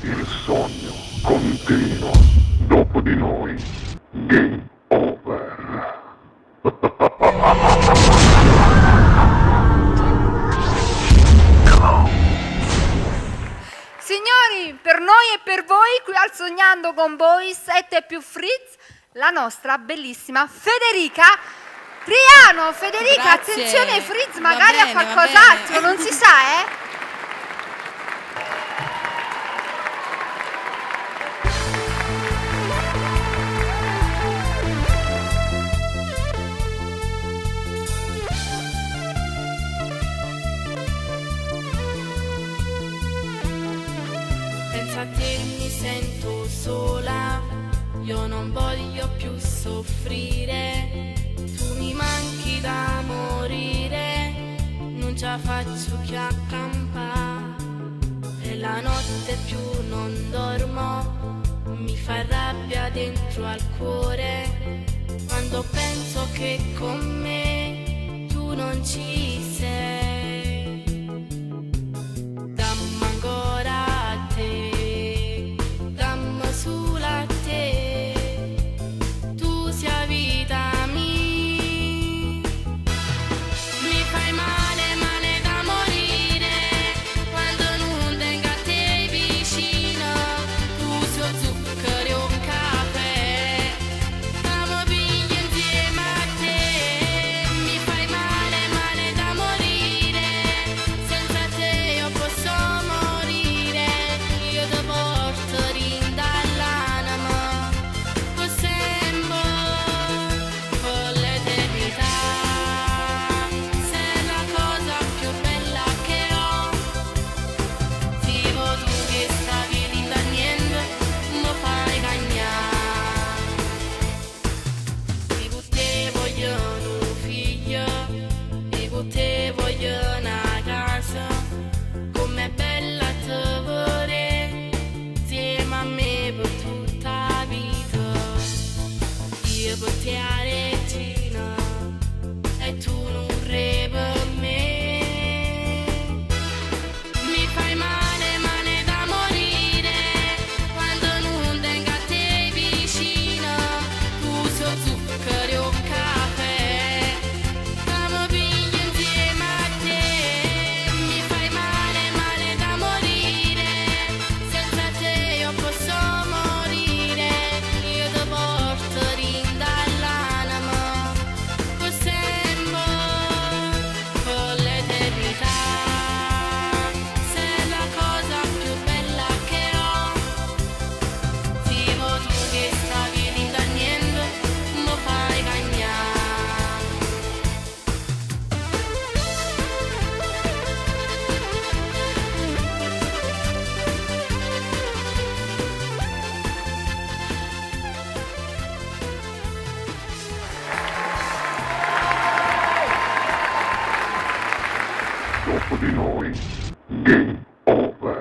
Il sogno continua dopo di noi. Game over. Signori, per noi e per voi, qui al Sognando con voi, 7 più Fritz, la nostra bellissima Federica Triano. Federica, Grazie. attenzione Fritz, Va magari bene, ha va qualcos'altro, bene. non si sa, eh? Pensa a te, mi sento sola, io non voglio più soffrire, tu mi manchi da morire, non ce la faccio più a campare, e la notte più non dormo, mi fa rabbia dentro al cuore, quando penso che con me tu non ci sei. Dammi ancora a te, dammi solo a te, tu sia vita mia. Mi fai male, male da morire, quando non tengo a te vicino, tu sei lo zucchero e un caffè, che mi piglio insieme a te. Mi fai male, male da morire, senza te io posso morire, io ti porto dall'anima, per sempre, per l'eternità. Sei la cosa più bella che ho. Ti vuoi tu che stavi da niente, mi fai cagnare. E con te voglio un figlio, e con te voglio una casa, com'è bella te vorrei, insieme a me per tutta la vita. Io per te la regina, e tu non re per me. Mi fai male, male da morire, quando non tengo a te vicino, tu sei lo zucchero e un caffè, che mi piglio insieme a te. Mi fai male, male da morire, senza te io posso morire, io ti porto dall'anima, per sempre, per l'eternità. Sei la cosa più bella che ho. Ti vuoi tu che stavi da niente, mi fai cagnare. Dopo di noi. Game over.